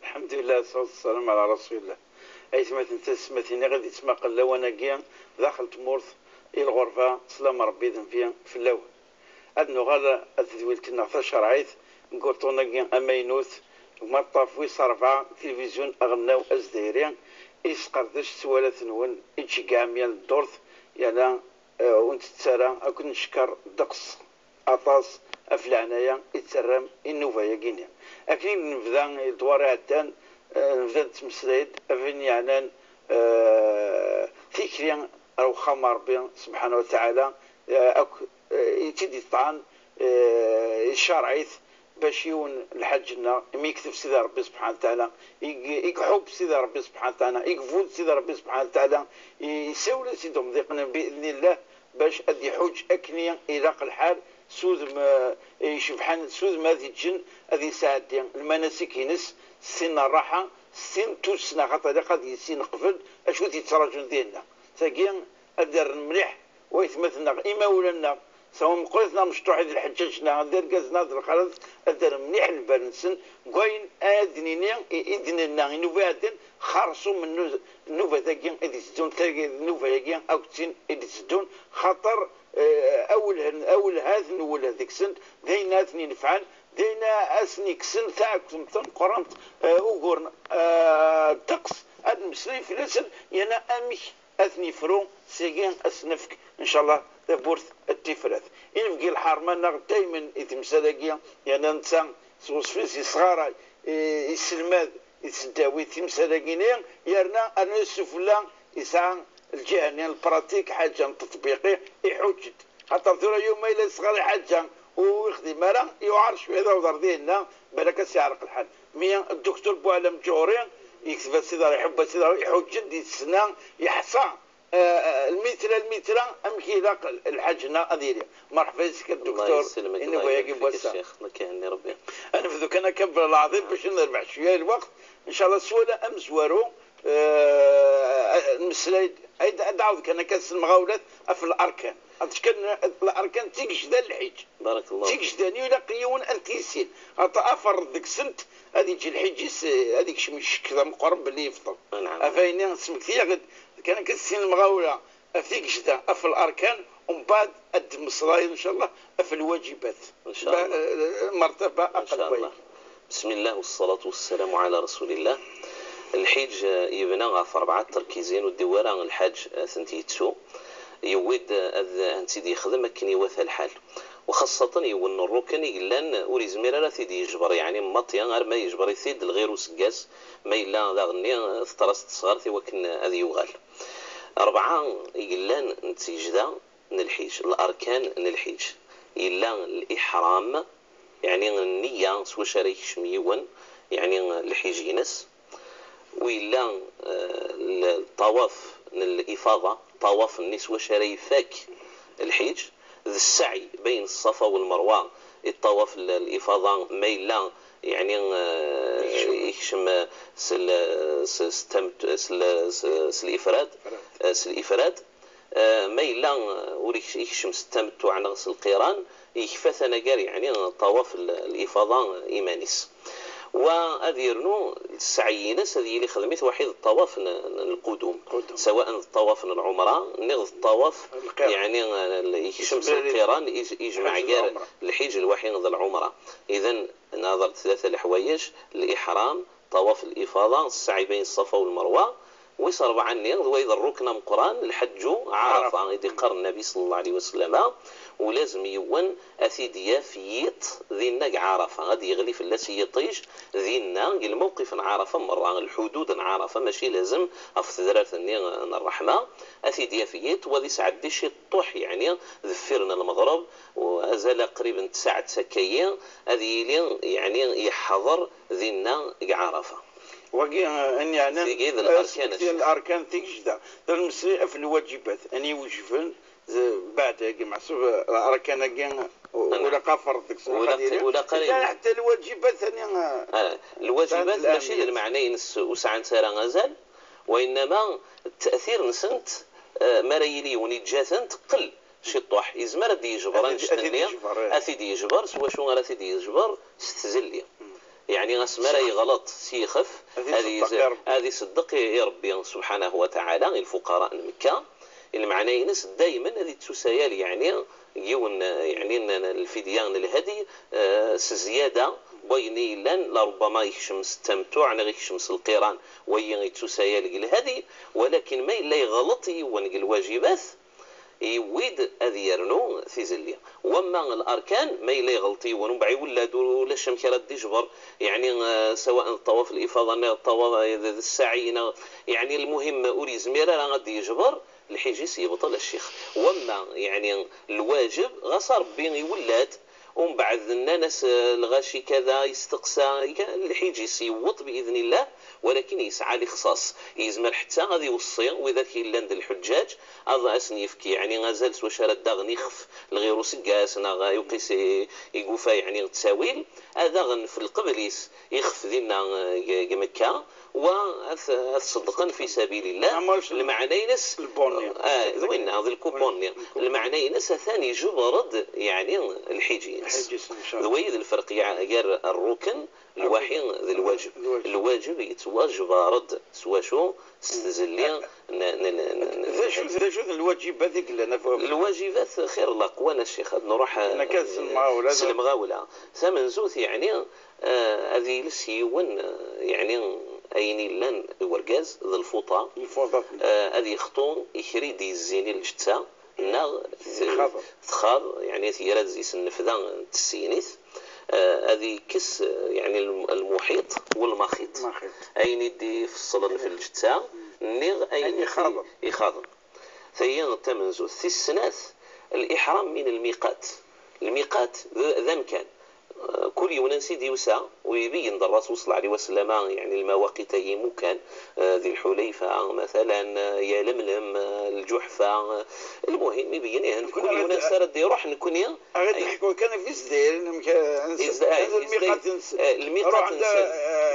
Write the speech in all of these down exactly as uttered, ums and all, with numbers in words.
Lḥemdullah, ṣṣalatu wassalamu ɛla rasulillah. Aytmaten, tasetmatin i ɣ-d-yettmaqen lawan-agi daxel tmurt, i lɣerba, sslam n Ṛebbi d nnbi fell-awen. Ad nuɣal ar tedwilt-nneɣ tacerɛit deg uṭṭun-agi amaynut, deg umaṭṭaf wis ṛebɛa, tilivizyu aɣelnaw azdayri, i yesqerdec s twala-nwen, i d-tceggɛem yal ddurt, yerna, eh, ur nettett ara akk, neckeṛ ddeqs aṭas ɣef leɛnaya i d-terram i nnuba-agi-nni. Akken i d-nebda i ledwar iɛeddan, eh, nebda nettmeslay-d ɣef wayen yeɛnan, eh, tikli ar wexxam n Ṛebbi subḥanahu wa taɛala, eh, akk, eh, i tt-id-iṭṭɛen, eh, icerreɛ-it bac yiwen lḥaǧ-nneɣ, imi yekteb Sidi Ṛebbi subḥanahu wa taɛala, i i iḥubb Sidi Ṛebbi subḥanahu wa taɛala, i ibud Sidi Ṛebbi subḥanahu wa taɛala, i- isawel-as-id umḍiq-nni bi idnillah, bac ad iḥuǧ akken i ilaq lḥal, s udem, eh, icebḥen, s udem ad iǧǧen, ad isɛeddi lmanasik-ines s tin n ṛṛaḥa, s tin n tussna, xaṭer ilaq ad yissin qbel acu i t-yettraǧun dinna. Tagi ad d-rren mliḥ waytmaten-nneɣ, imawlan-nneɣ, sawa meqqrit neɣ mecṭuḥit, d lḥeǧǧaǧ neɣ d irgazen neɣ d lxalat, ad d-rren mliḥ lbal-nsen deg wayen ad d-nini i, i d-nenna i nnuba iɛeddan, xerṣum n nnu- nnuba-tagi i d-iteddun, tagi d nnuba-agi akked tin i d-iteddun, xaṭer, eh, awelhen, awelhat n uwelleh deg-sent, d ayen ad ten-inefɛen, d ayen ad sen-ikksen taɛkemt tameqqrant, eh, ugur, eh, ddeqs, ad nmeslay fell-asen, yerna amek ad ten-yefru, sigi ad s-nefk, ncallah, tawwurt d tifrat. Inebgi lḥerma-nneɣ daymen i temsal-agi, yerna netta s weṣfi-s yesɣaray, i- yesselmad i tesdawit timsal-agi-nni, yerna rnu sufella yesɛa lǧiha-nni n lpratik, ḥaǧa n teṭbiqi, iḥuǧǧ-d. Xaṭer tura yuma yella yesɣar i ḥaǧa ur ixdim ara, yuɛer cwiya d awḍer dinna, balak ad s-yeɛreq lḥal. Mi dduktur Buɛlam Ǧuhri yekteb-as Sidi Ṛ-, iḥubb-as Sidi Ṛ-, iḥuǧǧ-d, yessna, yeḥṣa, eh, lmitra lmitra, amek ilaq lḥaǧ-nneɣ ad yili. Merḥba yes-k a dduktur, i nnuba-agi n wass-a. Ad nebdu kan akka belɛaḍim bac ad nerbeḥ cwiya n lweqt. Ncallah s wala amezwaru, eh, nmeslay-d, ad, ad d-ɛawed kan akka s lemɣawlat ɣef larkan. Ad tečč kan larkan d tigejda n lḥiǧ. Barakallah. D tigejda-nni ilaq yiwen ad t-yissin. Xaṭer aferreḍ deg-sent ad yeǧǧ lḥiǧ-is, eh, ad yekcem ccek d ameqqran belli yebṭel. Anɛam. Ɣef ayenni, smektiyeɣ-d kan akka sin lemɣawla ɣef tigejda, ɣef larkan, umbeɛd ad d-mmeslayeḍ, ncallah, ɣef lwaǧibat. Ncallah. Ba-, eh, mertaba aqelwayi. Ncallah. بسم الله والصلاة والسلام على رسول الله. Lḥiǧ, eh, yebna ɣef rebɛa terkizin, ur d-iwwi ara lḥaǧ, eh, ad tent-yettu. Yewwi-d, eh, ad, ad tent-id-yexdem akken iwata lḥal. Uxaṣṣaten yiwen n rrukn i yellan ur yezmir ara ad t-id-yejber, yeɛni maṭi arma yejber-it-id lɣir useggas, ma yella daɣenni teṭṭer-as tesɣart i wakken ad yuɣal. Rebɛa i yellan n tigejda n lḥiǧ, larkan n lḥiǧ, yella liḥram, yeɛni nniya s wacu ara yekcem yiwen, yeɛni lḥiǧ-ines, u yella, eh, l-, ṭṭawaf n lifaḍa, ṭṭawaf-nni s wacu ara ifak lḥiǧ, d ssɛi bayen ṣṣafa u lmerwa, i ṭṭawaf n lifaḍa, ma yella, yeɛni, eh, yekcem, eh, s l-, s, s tamet-, s l-, s, s lifrad, eh, s lifrad, eh, ma yella, eh, ur yek-, yekcem s tamettuɛ neɣ s lqiran, yekfa-t anagar, yeɛni, ṭṭawaf l-, lifaḍa iman-is. Wa ad yernu ssɛi-ines ad yili xdem-it waḥid ṭṭawaf n, n lqudum, qudum, sawaء d ṭṭawaf n lɛumra, neɣ d ṭṭawaf, lqiran, yeɛni, eh, yekcem s lqiran, ij-, ijmeɛ gar lḥiǧ lwaḥi d lɛumra. Idan, nehḍer-d tlata leḥwayeǧ: liḥram, ṭṭawaf lifaḍa, ssɛi bayen ṣṣafa u lmerwa, wis rebɛa-nni, d wayeḍ rrukn ameqqran, lḥeǧǧu Ɛarafa, i d-iqqar Nnabi ṣalla Llahu ɛalayhi wa sallam, u lazem yiwen ad t-id-yaf yiṭ dinna deg Ɛarafa, ad yeɣli fell-as yiṭij dinna, deg lmewqif n Ɛarafa merra, lḥudud n Ɛarafa, mačči lazem ɣef tedrart-nni n ṛṛeḥma, ad t-id-yaf yiṭ, u ad isɛeddi ciṭṭuḥ, yeɛni, deffir n lmeɣreb, u azal qrib n tsaɛet akka-yi, ad yili, yeɛni, yeḥḍer dinna deg Ɛarafa. Wagi, eh, ayen yeɛnan, tigi d eh, larkan, tigi d larkan, tigejda. D lmesli ɣef lwaǧibat, ayen iwejben, z-, beɛd-agi, meḥsub, eh, arkan-agi, u-, ulaq ad ferḍ deg-sen, ulaq, ulaq ara, llan ḥetta lwaǧibat, ayen, eh, ah, lwaǧibat mačči d lmeɛna-ines ur sɛant ara azal, wayenma ttatir-nsent, eh, mi ara yili yiwen yeǧǧa-tent, qell ciṭṭuḥ, yezmer ad d-yejber annect-nni, ad t-id-yejber, eh, ad t-id-yejber, s wacu ara t-id-yejber? S tzelli. Mm. Yeɛni asmi ara yeɣleḍ s yixef, ad iṣeddeq i Ṛebbi subḥanahu wa taɛala i lfuqara n Mekka. Lmeɛna-ines daymen ad ittusayal, yeɛni yiwen, yeɛni n, n lfidya n lhadi, eh, s zzyada n wayen i yellan, larubbama yekcem s ttamettuɛ neɣ yekcem s lqiran, wayi ittusayal deg lhadi, walakin ma yella yeɣleḍ yiwen deg lwajibat, yewwi-d ad yernu tizelli. Wamma larkan, ma yella yeɣleḍ yiwen, umbeɛd iwella-d, ulac amek ara d-ijber, yeɛni, eh, sawaء d ṭṭawaf lifaḍa neɣ ṭṭawaf, eh, d, d ssaɛi neɣ, yeɛni lmuhim ur yezmir ara ad d-yejber, lḥiǧ-is yebṭel a ccix. Wamma, yeɛni lwaǧeb, ɣas Ṛebbi iwella-d, umbeɛd nnan-as, eh, lɣaci kada, yesteqsa, lḥiǧ-is yewweḍ biidnillah, walakin yesɛa lixṣaṣ. Yezmer ḥetta ad iweṣṣi widak yellan d lḥuǧǧaǧ, ad asen-yefk, yeɛni, azal s wacu ara d-aɣen ixef lɣir useggas, neɣ yuqis i, i yufa, yeɛni, ttawil, ad aɣen f lqebl-is ixef dinna, eh, g-, g Mekka, wa ad, ad ṣeddqen fi sabilillah. Lmeɛna-ines, ah, d winna, d lkupun-nni. Lmeɛna-ines atan ijebber-d, yeɛni, lḥiǧ-ines. D wayi d lferq, yeɛ-, gar rrukn lwaḥi d lwaǧeb. Lwaǧeb yettwajbar-d s wacu? S tzelli n, n, n, n, d acu, d acu n lwaǧibat i yellan ɣef wawal? Lwaǧibat xir laqwan a ccix, ad nruḥ, eh, s lemɣawla. Tamenzut, yeɛni, eh, ad iles yiwen, eh, yeɛni ayen yellan i urgaz d lfuṭa. Eh, ad yexṭu i kra i d-yezzin i lǧetta, neɣ t-, txaḍ, yeɛni, tira-d zis nnefda n tessinit, eh, ad ikkes, eh, yeɛni, lm-, lmuḥiṭ walmaxiṭ. Ayen i d-ifeṣṣlen f lǧetta, niɣ ayen i ixaḍen. Tayi d tamenzut. Tis snat, liḥram min lmiqat. Lmiqat d, d amkan. Eh, kul yiwen ansi d-yusa, u ibeyyen-d Ṛṛasul ṣalla Llahu ɛalayhi wa sallam, yeɛni, lmawaqit-agi imukan, eh, di Lḥulayfa, matalan, eh, Yalemlem, eh, Lǧuḥfa, eh, lmuhim, ibeyyen, ihi, kul yiwen ansi ara d-iṛuḥ, nekkni. Ad d-neḥku kan ɣef Izdayriyen, amek, eh, ansi, ansi lmiqat-nsen. Eh, lmiqat-nsen.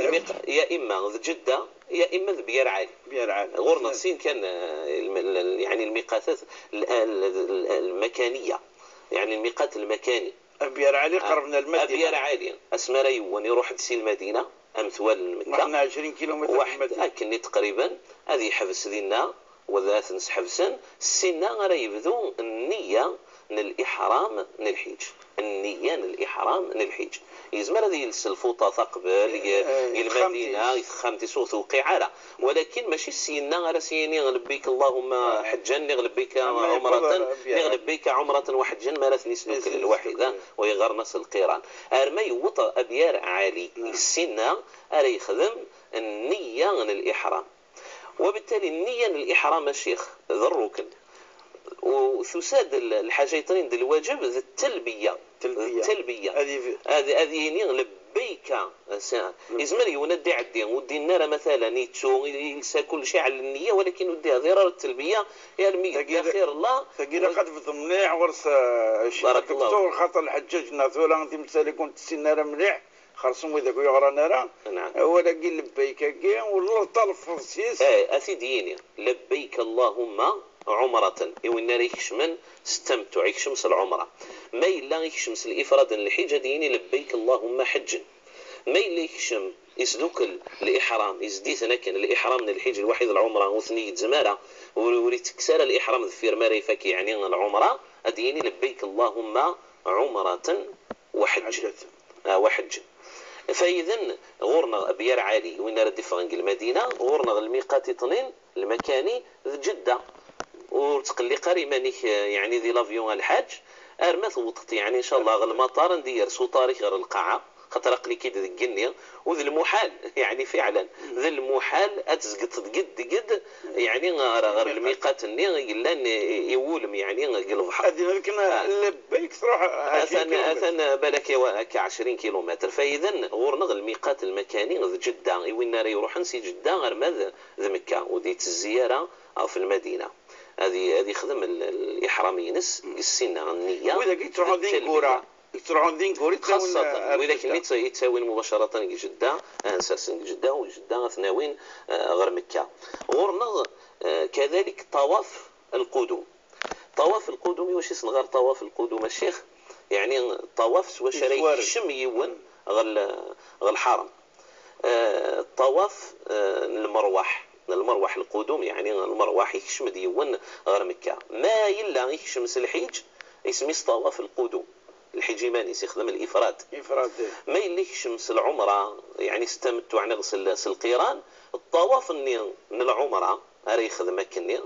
Lmiq-, ya imma d Ǧedda, ya imma d Byar Ɛali. Byar Ɛali. Ɣur-neɣ sin kan, eh, lm-, l-, l-, yeɛni, lmiqatat l-, l-, l-, lmakaniya. Yeɛni, lmiqat lmakani. Abyar Ɛali qerben ar Lmadina. Abyar Ɛali, asmi ara yewwen iruḥ-d si Lmadina, am twal n Mekka. Waḥed n ɛecrin kilumitr. Waḥed, akken i teqriben, ad yeḥbes dinna, wala ad ten-sḥebsen, sinna ara yebdu nniya n liḥram n lḥiǧ. Nniya n liḥram n lḥiǧ. Yezmer ad yels lfuṭa taqbel, i, i Lmadina, i texxamt-is ur tewqiɛ ara. Walakin mačči syenna ara s-yini: "Lebbik Allahumma ḥeǧǧan", niɣ "Lebbik ɛumratan", niɣ "Lebbik ɛumratan wa ḥeǧǧan", mi ara ten-isdukkel lwaḥida, wa yeɣɣaren-as lqiran. Ar ma yewweḍ Abyar Ɛali, syenna ara yexdem nniya n liḥram. Wabittali, nniya n liḥram, a ccix, d rrukn. U tusa-d l-, lḥaǧa yeṭṭnin d lwaǧeb, d ttalbiya. D ttalbiya. Ad, ad yini: "Lebbayka." Yezmer yiwen ad d-iɛeddi, ur d-yenni ara, matalan, yettu, yelsa kullec, iɛell nniya, walakin ur d-ihdir ara ttalbiya, armi yedda xir Allah. Tagi ilaq ad tebdem mliḥ ɣur-s, eh, Ccix Duktur, xaṭer lḥeǧǧaǧ-nneɣ tura timsal-agi ur tt-ssinen ara mliḥ. Xerṣum widak ur yeɣran ara. Wala-gi lebbayk-agi, ur talfeḍ s-is. Eh, a t-id-yini: "Lebbayk Allahumma ɛumratan", i win ara ikecmen s ttamettuɛ, ikcem s lɛumra. Ma yella ikcem s lifrad n lḥiǧ, ad yini: "Lebbayk Allahumma ḥeǧǧen." Ma yella ikcem, isdukel liḥram, izdi-ten akken, liḥram n lḥiǧ lwaḥid, lɛumra ur ten-igezzem ara, ur, ur ittekkes ara liḥram deffir mi ara ifak, yeɛni lɛumra, ad yini: "Lebbayk Allahumma ɛumratan wa ḥeǧǧen." Ah, wa ḥeǧǧen. Fayden, ɣur-neɣ Abyar Ɛali, win ara d-iffɣen deg Lmadina, ɣur-neɣ lmiqat iṭnin, lmakani, d Ǧedda. Ur ttqelliq ara iman-ik, eh, yeɛni di l'avion a lḥaǧ, arma tewwḍeḍ, yeɛni, ncallah, ɣer lmaṭar, anda yers uṭar-ik ɣer lqaɛa, xaṭer aql-ik-id deg igenni, u d lmuḥal, yeɛni, fiɛlan, d lmuḥal ad tezgeḍ degd, degd, yeɛni, ɣer, ɣer lmiqat-nni yellan i, i wulem, yeɛni, deg lebḥer. Ad yini akken, ah, lebbayk, truḥ ɛecrin kilumitr. Atan, atan balak akka ɛecrin kilumitr. Fayden, ɣur-neɣ lmiqat lmakani d Ǧedda, i win ara iruḥen si Ǧedda arma d, d Mekka, ur d-yettezzi ara ɣef Lmadina. Ad i-, ad ixdem l-, l-, liḥram-ines deg ssinna, nniya. Wid-agi yettruḥun d ineggura. Yettruḥun d ineggura, yettawin xaṣṣatan ar widak-nni yettawin mubacaratan deg Jedda, ad nsersen deg Jedda, u Jedda ad ten-awin, eh, ɣer Mekka. Ɣur-neɣ, eh, kadalik ṭawaf lqudum. Ṭawaf lqudum, i wacu i s-nɣar ṭawaf lqudum, a ccix? Yeɛni, ṭawaf s wacu ara yekcem yiwen, ɣer l-, ɣer lḥaram. Eh, ṭṭawaf, eh, n lmerwaḥ, n lmerwaḥ lqudum, yeɛni lmerwaḥ ikcem-d yiwen ɣer Mekka. Ma yella ikcem s lḥiǧ, isem-is ṭṭawaf lqudum. Lḥiǧ iman-is ixdem lifrad. Ifrad, eh. Ma yella ikcem s lɛumra, yeɛni s tamettuɛ neɣ s l-, s lqiran, ṭṭawaf-nni n lɛumra ara yexdem akkenni.